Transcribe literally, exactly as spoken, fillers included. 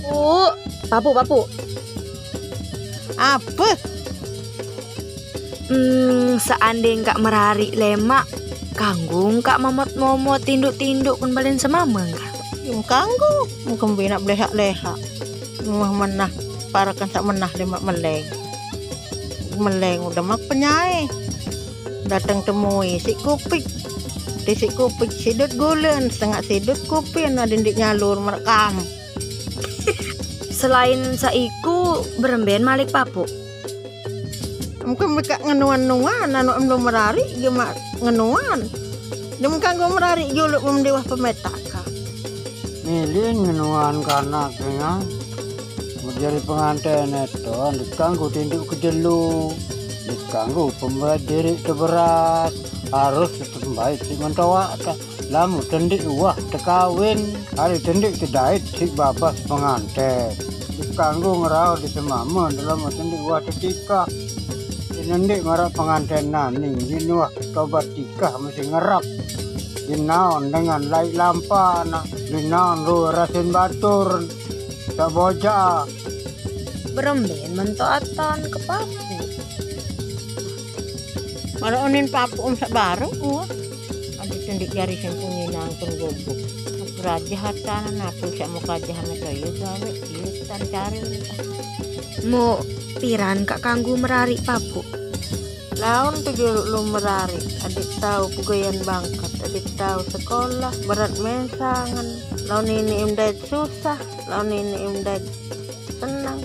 Puk, Papuk, Papuk. Ape? Hmm, seandai engkak merariq lemaq, kanggo engkak momot-momot tindoq-tindoq kun balen semame engkak. Yum kanggo, mungkin binaq belehaq-lehaq. Meh menah, parekan saq menah lemaq meleng. Meleng udah mak penyae. Dateng temui siq kupik. Ti siq kupik sidut gulen, setengah sidut kupi, ade ndeq nyalur merekam. Selain saiku, beremben malik Papuk. Engke mekaq ngenoan-noan, anu em lo merariq, ge maq ngenoan. Dem kanggo merariq juluq mem dewah pemetaka. Milin ngenoan kanak dengan. Mau jari penganten eto, ndeq kanggo tindoq kejelo. Ndeq kanggo pembae diriq teberas. Harus tetep baik siq mentoaq ta. Lamun tendiq uwah tekawin, ari tendiq tedait siq babas penganten. Ndeq kanggo ngeraos di semame, lamun tendiq uwah tetikah. Sinendiq maraq penganten naning, yen uwah tobat tikah mesti ngerap. Dinaon dengan laiq lampana, dinaon lueq rasen batur, saq bojaq. Beremben mentoq aton ke Papuk. Maraq onin Papuk om saq baruq, wah. Ade tendiq jari sing punyi nangkun gubuk. Rajah atana napu saq muka jah meto ye gawe, ye tan cari. Mo piran kak kanggo merariq Papuk? Laun tu juluq lu merariq, adeq tao pegoyan bangket, adeq tao sekolah, berat mensangen. Laun ini em dait susah, laun ini em dait seneng.